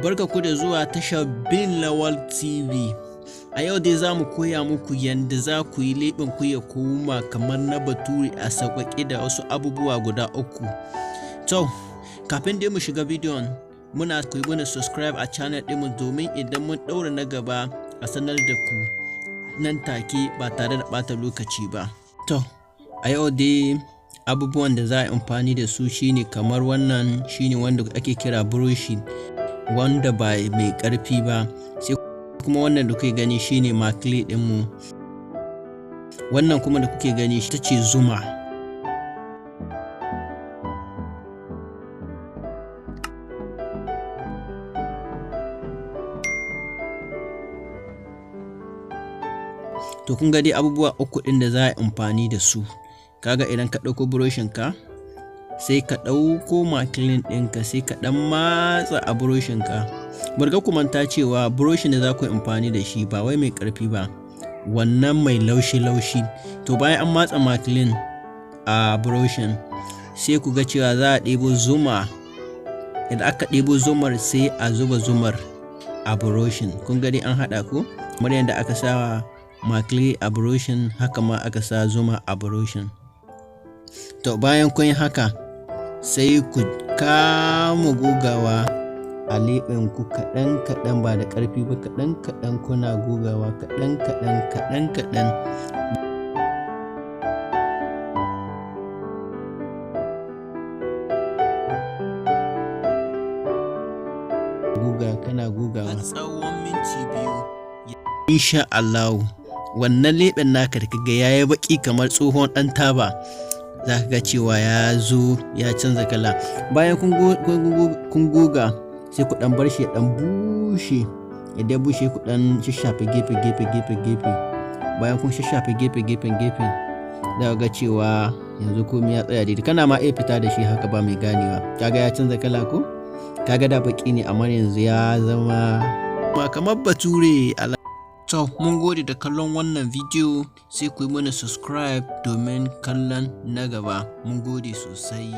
Barka ku da zuwa tashar Bin Lawal TV. A yau dai za mu koya muku yadda za ku yi leɓen ku ya koma kamar na bature a sauƙaƙe da wasu abubuwa guda uku. To, kafin dai mu shiga bidiyon, muna ku yi mana subscribe a channel ɗinmu domin idan mun ɗaura na gaba a sanar da ku nan take ba tare da ɓata lokaci ba. To, a yau dai abubuwan da za a yi amfani da su shine kamar wannan, shine wanda ake kira buroshi wanda ba mai ƙarfi ba, sai kuma wannan da kuke gani shine makile ɗinmu, wannan kuma da kuke gani ita ce zuma. To, kun ga dai abubuwa uku ɗin da za a yi amfani da su. Kaga idan ka ɗauko buroshin ka, sai ka ɗauko makilin ɗinka, sai ka ɗan matsa a buroshin ka. Barga ku manta cewa buroshin da za ku yi amfani da shi ba wai mai ƙarfi ba, wannan mai laushi-laushi. To, bayan an matsa makilin a buroshin, sai ku ga cewa za a ɗebo zuma. Idan aka ɗebo zumar, sai a zuba zumar a buroshin. Kun ga dai an haɗa ko? Kamar yadda aka sa makile a buroshin, haka ma aka sa zuma a buroshin. To, bayan kun yi haka, sai ku kama gogawa a leɓenku kaɗan kaɗan, ba da ƙarfi ba, kaɗan kaɗan, kuna gogawa kaɗan kaɗan, kaɗan kaɗan. Guga kana gugawa har tsawon minti 2. Insha Allahu, wannan leɓen naka da kaga yayi baƙi kamar tsohon ɗan taba, za ka ga cewa ya zo ya canza kala. Bayan kun goga, sai ku ɗan bar shi ya ɗan bushe. Idan ya bushe, ku ɗan shashafe gefe gefe gefe gefe. Bayan kun shashafe gefe gefen gefe, za ka ga cewa yanzu komai ya tsaya daidai. Kana ma iya fita da shi haka, ba mai ganewa. Kaga ya canza kala ko? Kaga da baƙi ne, amma yanzu ya zama kamar bature. To, mun gode da kallon wannan bidiyo, sai ku yi mana subscribe domin kallon na gaba. Mun gode sosai.